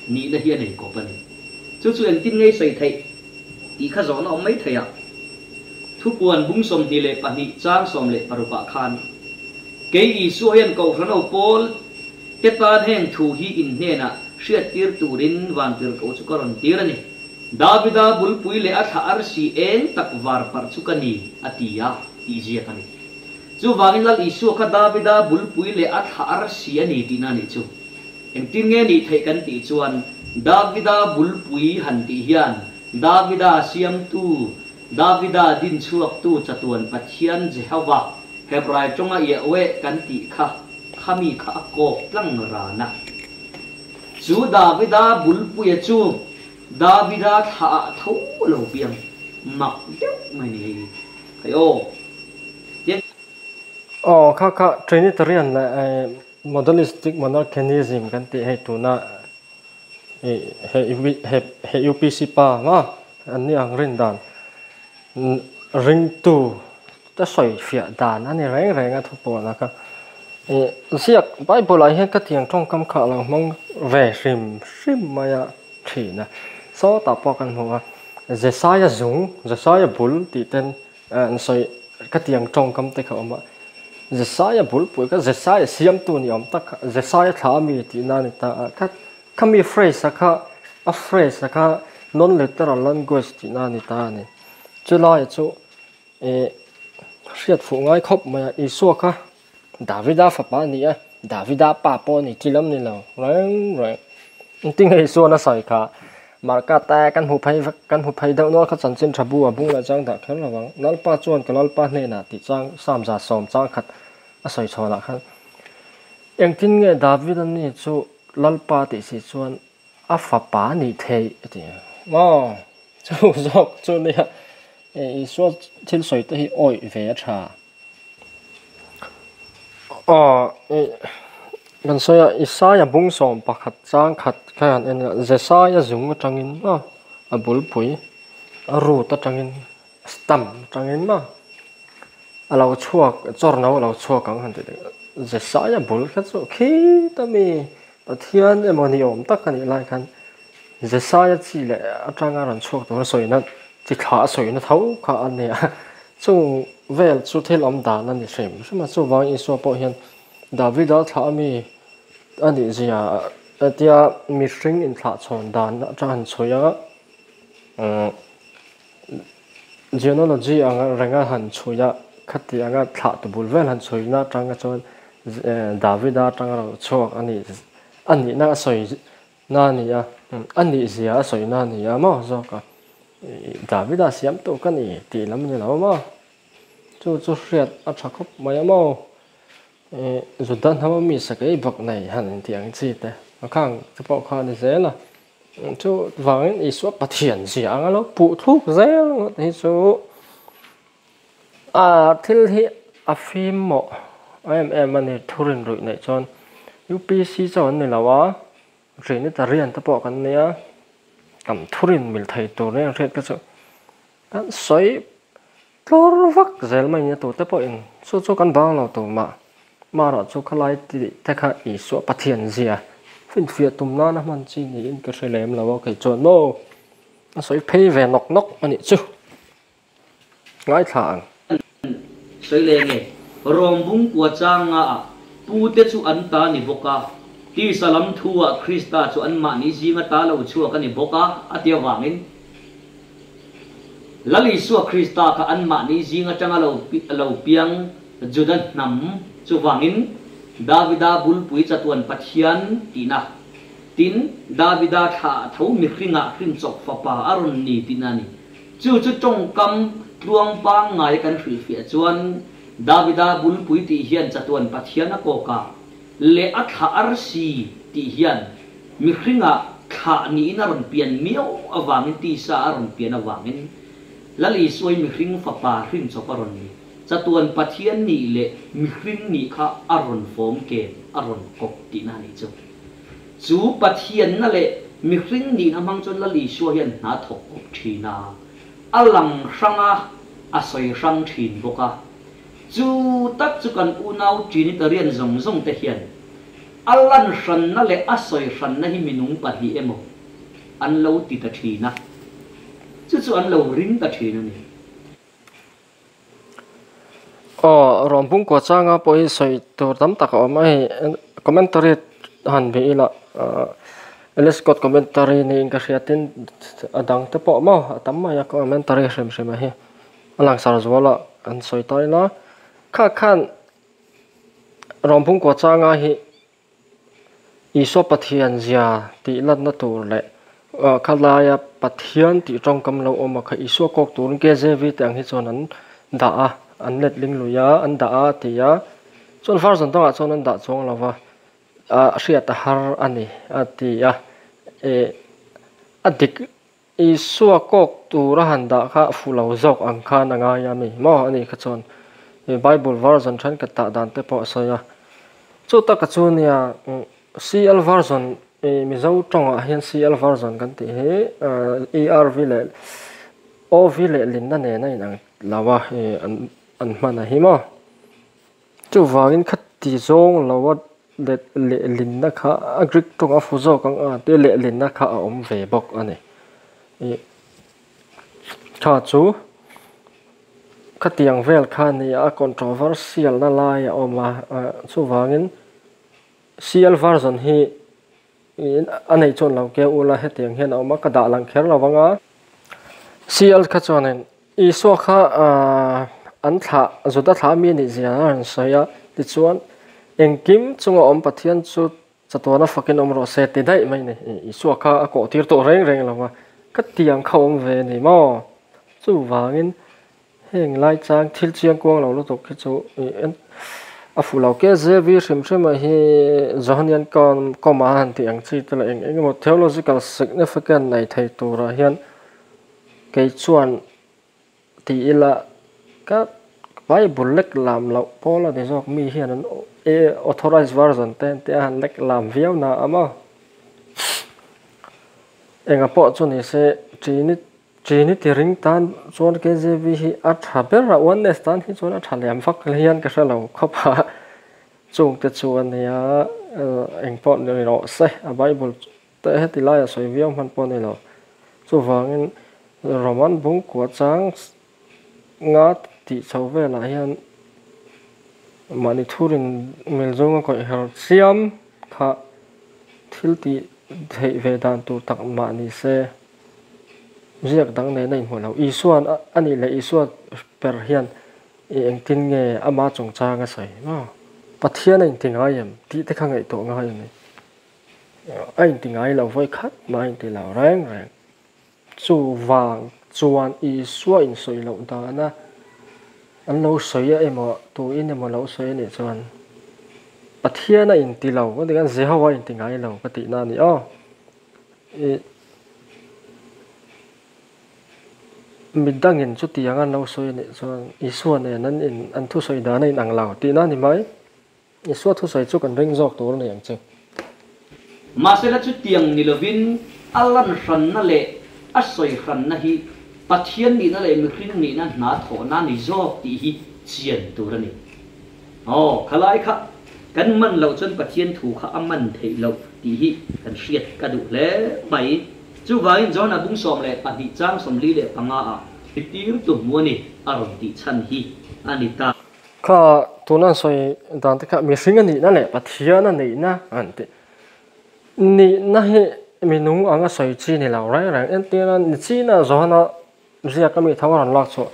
nihna hi a nei kawp a ni. Chu chu engtin ngei sawi theih tih kha zawhna awm mai thei a. Thupuan bung 22 chang 16 ah khan, Kei Isua hian Kohhran ho pawl te tan heng thu hi in hnenah hriattir turin vantirhkoh chu ka rawn tir a ni. Davida bulpui leh a thla arsi eng tak var parh chu ka ni, a ti a, tih ziak a ni. Chuvangin Lal Isua kha Davida bulpui leh a thla arsi a ni tihna a nih chu. Engtin nge nih theih kan tih chuan Davida bulpui han tih hian Davida siamtu, Davida dinchhuaktu chatuan Pathian Jehovah, Hebrai tawnga Yahweh kan tih kha, khami kha a kawk tlang ran a. Chu Davida bulpuia chu Davida thla ah tho a lo piang mak deuh mai ni hei hi aw. Tiang. Aw kha kha Trinitarian leh Modalistic Monarchianism kan tih hei tuna he he UPC pa maw an ni ang rin dan ringtu te sawi fiah dan a ni reng reng a thupuan a kha ih ziak bible ah hian ka tiang tawngkam kha a lo hmang ve hrim hrim mai a thin a sawtah pawh kan hmu a Jesaia zung Jesaia bul tih ten an sawi ka tiang tawngkam te kha a awm a Jesaia bul pui kha Jesaia siamtu ni awm tak kha Jesaia thla ami tih na a ni ta a kha khami phrase a kha a phrase a kha non literal language tih na a ni ta a ni chulai chu. Ih hriat fuh ngai khawp mai a, Isua kha Davida fapa a ni a, Davida pa pawh a ni chi lam ni lo reng reng. Engtin nge Isua'n a sawi kha? Marka te kan hmu phei vek, kan hmu phei deuh nual kha chanchin tha bu a bung leh chang dah kher lo ang. Lalpa chuan ka Lalpa hnenah tih chang Psalm 110 chang khat a sawi chhawnah khan engtin nge Davida ni chu Lalpa tih si chuan A fapa a nih theih a ti a. Maw? Chu zawk chu nia Isua thil sawi te hi awih ve a tha. Aw ih kan sawi a Isaia bung 11 chang khat kha han en a Jesaia zung atangin maw a bulpui a root atangin a stump atangin maw a lo chhuak chawrno a lo chhuak ang han ti teh Jesaia bul kha chu khita mi Pathian emaw ni awm tak a nih lai khan Jesaia chi leh atanga rawn chhuak tura sawina chi thla a sawina tho kha a ni a, chung vel chu thil awm dan a ni hrim hrim a, chuvang Isua pawh hian Davida thlah ami a nih zia hetia mihring inthlah chhawn dan atang han chhui a, Genealogy ang renga han chhui a, khati anga thlah tu bul vel han chhui na atanga chuan Davida atanga lo chhuak a nih a nihna a sawi na a ni a, a nih zia a sawi na a ni a maw zawk a, Davida siam tur ka ni tih lam a ni lo maw, chu chu hriat a tha khawp mai a maw, Juda hnam ami sakei bawk nei han intih ang chi te a khang te pawh kha a ni zel a. Chu vangin Isua Pathian zia anga lo puh thluk zel ngawt hi chu a thil hi a fim mawh em em a ni thurin ruih neih chuan UPC chu an ni lo a Trinitarian te pawh kan nia kan thurin mil thei tur nia hriat kha chu kan sawi Tlawr vak zel mai nia tute pawhin chu chu kan bang lo tur mah marawh chu khalai tih te kha Isua Pathian zia finfiah tum nana hman chi niin ka hre lem lo a kei chuan maw a sawi phei ve nawk nawk a nih chu ngaithla ang. Sawi leh nge Rom bung kua chang nga ah pu te chu an ta ni bawk a, tisa lam thu ah Krista chu anmahni zinga ta lo chhuak a ni bawk a a ti avangin Lal Isua Krista kha anmahni zing atanga lo lo piang Juda hnam chuvangin Davida bulpui chatuan Pathian tihna, tin, Davida thla ah tho mihringah hrinchawp fapa a rawn ni tihna a ni. Chu chu tawngkam tluang pangngai kan hrilhfiah chuan Davida bulpui tih hian chatuan Pathian a kawk a, leh a thla arsi tih hian mihringah thlah niin a rawn pian miau avangin tisa a rawn pian avangin Lal Isuai mihring fapa hrinchawp a rawn ni. Chatuan Pathian nih leh mihring nih kha a rawn fawm kem, a rawn kawp tihna a nih chu. Chu Pathianna leh mihring nihna hmang chuan Lal Isua hian hna thawk kawp thin a, a lang hrang a, a sawi hrang thin bawk a. Chu tak chu kan unau Trinitarian zawng zawng te hian a lan hranna leh a sawi hranna hi minung pahnih emaw an lo ti ta thin a, chu chu an lo ring ta thin a ni. Aw, rawn bung kuah changa pawh hi sawi tur tam tak a awm a hei commentary han bih ila Alice Scott commentary niin ka hria tin a dang te pawh maw a tam mai a commentary hrim hrim a hi a langsar zual a an sawi ta ila kha khan rawn bung kuah changa hi Isua Pathian zia tih latna tur leh khalaia Pathian tih tawngkam lo awm a kha Isua kawk turin KJV te ang hi chuan an dah a, an letling lui a, an dah a a ti a. Chuan version dangah chuan an dah chuang lo va, a hriat a har a ni a ti a. Ih a dik Isua kawk tura han dah kha fu lo zawk ang khan a ngai a mi maw a nih kha chuan Bible version thenkhat tah dan te pawh a sawi a. Chu taka chu nia CL version Mizo tawngah hian CL version kan tih hi ERV leh OV leh linna nen a inang lo a an hman a hi maw. Chuvangin khati zawng lo a let lehlinna kha a Greek tawng a fu zawk ang a tia lehlinna kha a awm ve bawk a ni. Ih kha chu khatiang vel kha a ni a controversial na lai a awm a chuvangin CL version hi a neih chuan lo keu ula hetiang hian a awm a ka dah lang kher lo vang a. CL kha chuanin Isua kha an thlah, Juda thlah mi nih zia a rawn sawi a, tichuan, Engkim chunga awm Pathian chu chatuana fakin awm rawh se ti daih mai ni. Isua kha a kawh tir tawh reng reng lo va, ka tiang kha awm ve ni maw? Chuvangin heng lai chang thil chiang kuang lo lutuk hi chu a fuh lo. KJV hrim hrim ah hi Johanian kawm a han tih ang chi te leh eng eng emaw theological significant nei thei turah hian Kei chuan ti ila ka Bible lek lam loh pawl a ni zawk mi hian an authorized version te an tia han lek lam viau na a maw. Enga pawh chu ni se Trinity ring tan chuan KJV hi a tha ber a, oneness tan hi chuan a tha lem vak hian ka hre lo khawp a, chungte chu a nia engpawh ni rawh se a Bible Teh heti laia sawi viau hman pawh a ni lo. Chuvangin Roman bungkua chang nga tih chho velah hian mahni thurin mil zawnga kawih her chiam kha thil tih theih ve dan tur tak mah ni se ziak dang nen a inhmuh lo. Isua'n a nih leh Isua per hian i engtin nge ama chungchang a sawi maw? Pathian a inti ngai em tih te kha ngaihtuah ngai a ni. A inti ngai lo vawi khat mah a inti lo reng reng. Chuvang chuan Isua insawi loh dana an lo sawi a emaw tuin emaw lo sawi a nih chuan Pathian a inti lo ka ti khan Jehovah a inti ngai lo ka tihna a ni aw. Ih midangin chutiang an lo sawi a nih chuan Isua nen an in an thusawi dan a inang lo tihna a ni mai. Isua thusawi chu kan ring zawk tur a ni ang che. Mahsela chutiang ni lovin a lan hranna leh a sawi hranna hi Pathian nihna leh mihring nihna hna thawhna a ni zawk tih hi chian tur a ni. Aw, khalai kha kan man loh chuan Pathian thu kha a man theih loh tih hi kan hriat ka duh hle mai. Chuvangin John-a bung 12 chang 45 ah tirtu hmu a ni a rawn tih chhan hi a ni ta. Kha tuna an sawi dan te kha mihring a nihna leh Pathian a nihna an tih. Nihna hi minung anga sawi chi ni lo reng reng. Entirna ni china Johana ziak a mi tho a rawn lak chhuah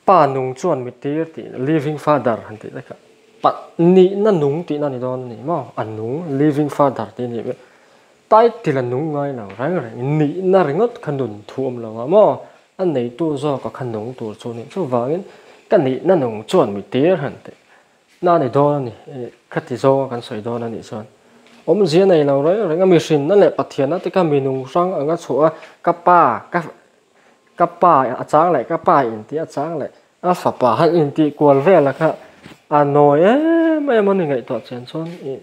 pa nung chuan mi tir tih living father han tih te kha pa nihna nung tihna ni dawn a ni maw? A nung living father tih a nih ber. Title a nung ngai lo reng reng. Nihna ringawt kha nun thu awm lo a maw? A neitu zawka kha nung tur chu nih chuvangin ka nihna nung chuan mi tir han tih na ni dawn a ni khati zawnga kan sawi dawn a nih chuan awmzia nei lo reng reng a mihrinna leh Pathianna te kha mi nung hrang anga chhuah a ka pa ka ka pa a chang leh ka pa intih a chang leh a fapa han intih kual vel a kha a nawi em em a ni ngaihtuah chian chuan ih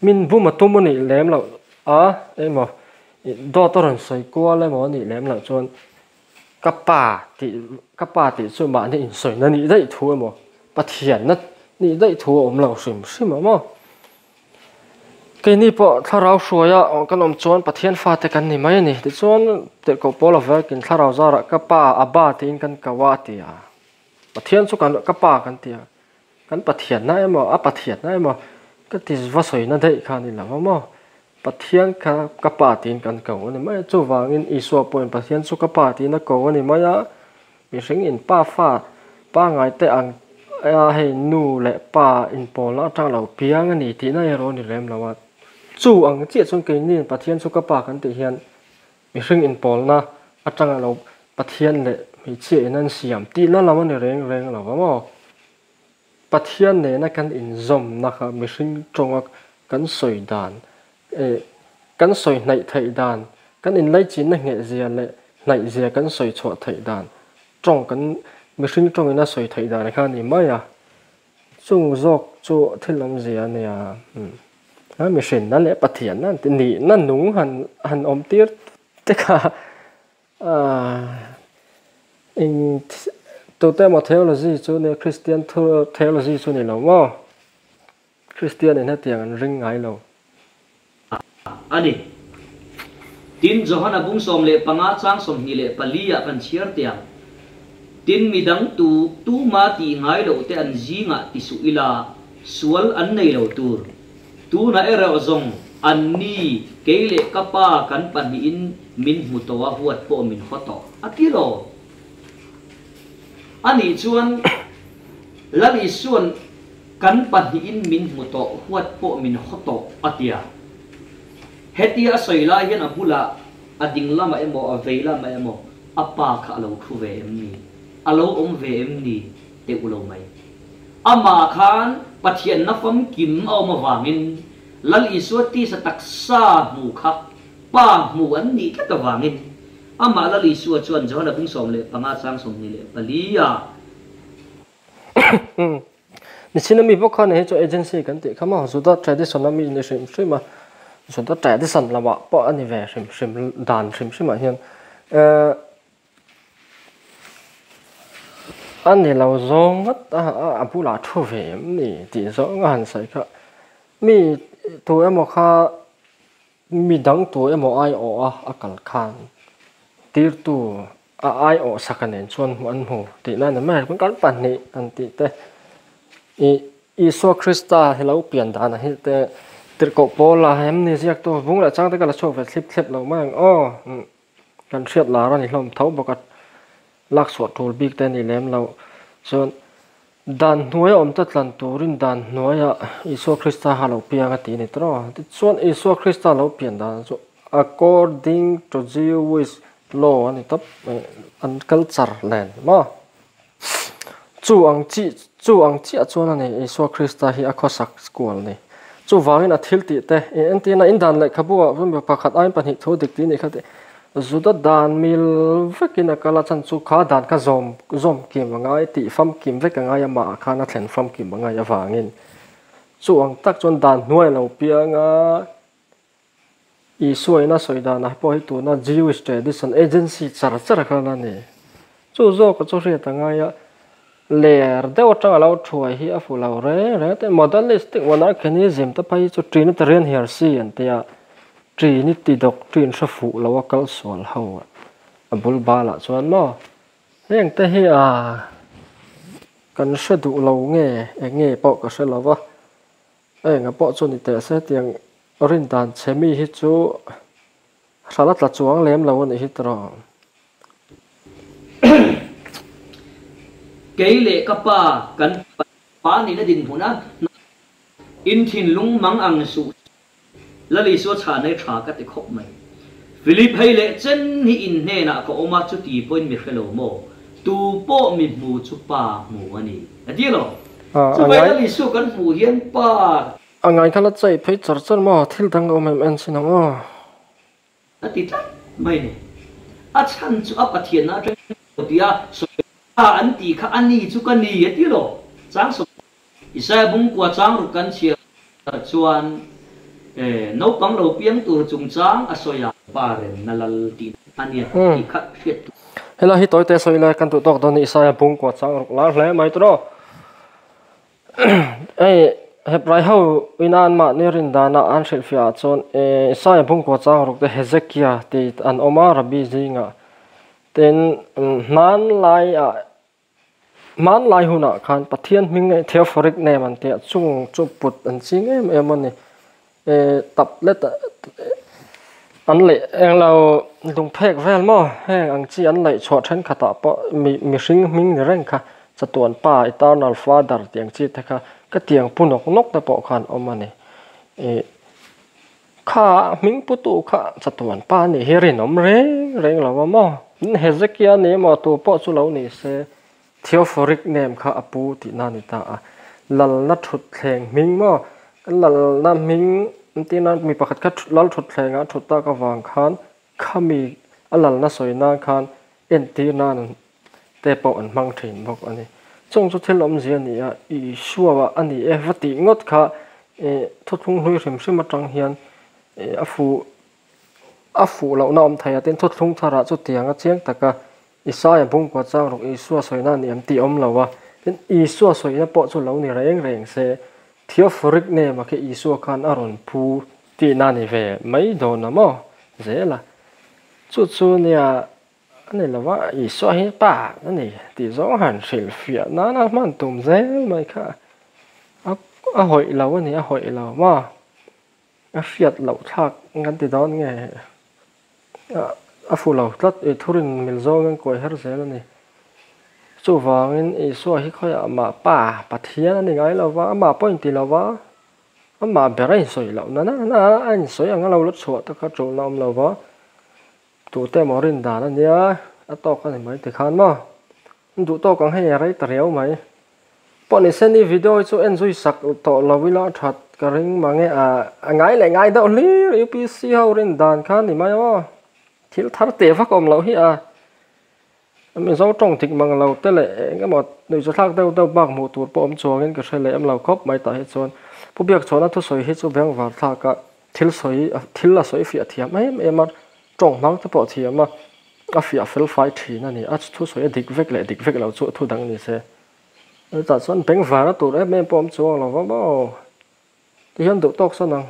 min bum a tum a nih lem loh a emaw Dawt a rawn sawi kual emaw a nih lem loh chuan ka pa tih ka pa tih chu mahni insawina nih daih thu emaw. Pathianna nih daih thu a awm lo hrim hrim a maw? Keini pawh thlarau hruaia kan awm chuan Pathian fate kan ni mai a ni. Tichuan, Tirhkoh Paul a vekin thlarau zarah ka pa, Abba tiin kan ko a a ti a. Pathian chu kan ka pa kan ti a. Kan Pathianna emaw, a Pathianna emaw ka ti va sawina daih kha a ni lo a maw? Pathian kha ka pa tiin kan ko a ni mai a. Chuvangin Isua pawhin Pathian chu ka pa tiin a ko a ni mai a. Mihring in pa fa pangngai te ang a hei nu leh pa inpawlna atang lo piang a ni tihna erawh a ni lem lo a. Chu ang chiah chuan keini Pathian chu ka pa kan tih hian mihring inpawlna atanga lo Pathian leh hmeichhia in an siam tihna lam a ni reng reng lo a maw? Pathian nena kan inzawmna kha mihring tawnga kan sawi dan eh kan sawi hnaih theih dan, kan inlaichinna ngheh zia leh hnaih zia kan sawi chhuah theih dan, tawng kan mihring tawngin a sawi theih dan kha a ni mai a. Chung zawk chu thil awmzia a nia. A mihrinna leh Pathianna an ti nihna nung han han awm tir te kha eng tute emaw theology chu nia Kristian theology chu ni lo maw? Kristian in hetiang an ring ngai lo. A ni. Tin, Johana bung 15 chang 24 ah kan chhiar teh ang. Tin, midang tu tuma tih ngai loh te an zingah ti suh ila, sual an nei lo tur. Tunah erawh zawng an ni, kei leh ka pa kan pahnihin min hmu tawh a huat pawh min haw tawh. A ti lo. A nih chuan Lal Isua'n Kan pahnihin min hmu tawh, huat pawh min haw tawh, a ti a. Hetia a sawi lai hian a bulah a ding lamah emaw a vei lamah emaw a pa kha a lo thu ve em ni? A lo awm ve em ni? Teuh lo mai. Amah khan Pathianna famkim a awm avangin Lal Isua tisa taksa hmu kha pa hmu an nih tlat avangin amah Lal Isua chuan Johana bung 15 chang 24 a Nichina mi bawk khan hei chu agency kan tih kha maw Juda tradition a mi ni hrim hrim a Juda tradition lamah pawh a ni ve hrim hrim dan hrim hrim ah hian ehh a ni lo zawng ngawt a a bulah thu ve em ni tih zawng a han sawi kha mi tu emaw kha Mi dang tu emaw aiawh a a kal khan tirtu a aiawh saka nen chuan hmuh an hmu tihna a ni mai a, kan pahnih an tih te ih Isua Krista hi lo pian dan a hi te tirhkoh Paula em ni ziaktu vung leh chang te ka la chhuak ve thlip thlep lo mai ang aw kan hriat lar a ni hlawm tho bawk a lak chhuah tul bik te a ni lem lo chuan Dan hnuaia awm ta tlan turin dan hnuaia Isua Krista kha lo piang a ti a ni tawh a. Tichuan Isua Krista lo pian dan chu according to Jewish law a ni tawp mai, an culture nen maw? Chu ang chi chu ang chiah chuan a ni Isua Krista hi a khawsak kual ni. Chuvangin a thil tih te entirna in dan lehkhabu ah mi pakhat aiin pahnih thu dik tih a nih kha tih Juda dan mil vekin a kal a chan chu kha dan kha zawm zawm kim a ngai tih famkim vek a ngai a mahah khan a thlen famkim a ngai avangin chu ang tak chuan dan hnuai a lo piang a, Isua in a sawi danah pawh hi tuna Jewish Tradition Agency char char khan a ni. Chu zawk chu hriat a ngai a, ler deuh atanga lo thuai hi a fuh lo reng reng a, tin Modalistic Monarchianism te phei hi chu Trinitarian Heresy an ti a, Trinity doctrine hre fuh lo a kal sual ho a bul balah chuan maw heng te hi a kan hre duh lo nge eng nge pawh ka hre lo va, enga pawh chu ni teh se tiang rin dan chhe mi hi chu Hral a tla chuang lem lo a nih hi tawh. Kei leh ka pa kan pa nihna dinhmun a in thinlung mang ang suh Lal Isua chhanai tha ka ti khawp mai. Philip hei leh chen hi in hnenah ka awm a chuti pawhin mi hre lo maw? Tu pawh mi hmu chu pa hmu a ni. A ti lo. Chuvai Lal Isua kan hmuh hian pa. A ngai kha la chai phei char char maw? Thil dang a awm em en sin ang aw. A ti tlat mai ni. A chhan chu a Pathianna atang lo tia sawi a an tih kha a ni chu ka ni a ti lo. Chang sawm Isaia bungkua chang ruk kan chhiar chuan naupang lo piang tur chungchang a sawi a. Pa remna lal tih a nia tih kha hriat tur. Helai hi tawite sawi lai kan duh tawk dawn ni Isaia bungkua chang ruk lar hle mai tawh. Hei Hebrai ho ina anmahni rin dana an hrilhfiah ah chuan Isaia bungkua chang ruk te Hezekia tih an awm a Rabbi zingah tin hmanlai ah hmanlai hunah khan Pathian hming leh Theophoric name an tih ah chung chu put an ching em em a ni. Tablet an leih englo lungphek vel maw heng ang chi an leih chhuah thenkhatah pawh mi mihring hming ni reng kha chatuan pa eternal father tih ang chi te kha ka tiang pu nawk nawk te pawh khan awm a ni ih kha hming pu tu kha chatuan pa anih hi rinawm reng reng lo a maw Hezekia ni emaw tu pawh chu lo ni se Theophoric name kha a pu tihna a ni ta a, Lalna thutthleng hming maw? Lalna hming entirna mi pakhat kha lal thutthlengah a thut tak avang khan khami a lalna sawi nan khan entir nan te pawh an hmang thin bawk a ni. Chung chu thil awmzia a ni a, Isua a ni e va tih ngawt kha thuthlung hlui hrim hrim atang hian a fuh a fuh lohna awm thei a, tin thuthlung tharah chutiang a chiang tak a Isaia bungkua chang ruk Isua sawina a ni em tih a awm lo a, tin Isua sawina pawh chu lo ni reng reng se, Theophoric name a khi Isua khan a rawn pu tihna a ni ve mai dawn a maw? Zel a, chu chu nia a ni lo a, Isua hi pa a ni tih zawng han hrilhfiah nana hman tum zel mai kha a a hawih lo a ni, a hawih lo maw? A hriat loh thlak kan ti dawn nge? A fu lo tlat, i thurin mil zawngin kawi her zel a ni. Chuvangin Isua hi khawiah amah Pa, Pathian a ni ngai lo va, amah pawh a inti lo va, amah ber a insawi loh na na a insawi ang a lo la chhuah te kha ṭulna a awm lo va, tute emaw rin dan a nia, a tawk a ni mai tikhan maw? Duh tawk ang hei a rei ta riau mai. Pawh ni se ni video hi chu en zui sak tawh lo ila a that ka ring mange a a ngai leh ngai deuh hlir UPC ho rin dan kha ni mai aw. Thil thar teh vak awm loh hi a Mizo tawng dik mang lo te leh eng emaw nuihzathlak deuh deuh bak hmuh tur pawh awm chuangin ka hre leh em lo khawp mai tah hi chuan Pu Biakchhuahna thusawi hi chu bengvar thlak a thil sawi thil a sawi fiah thiam em em a tawng hmang te pawh thiam a. A fiah fel fai thin a ni. A thusawi a dik vek leh dik vek lo chu a thu dang ni se. Chutah chuan bengvar a tur em em pawh awm chuang lo va maw? Tihian duh tawk sawn ang.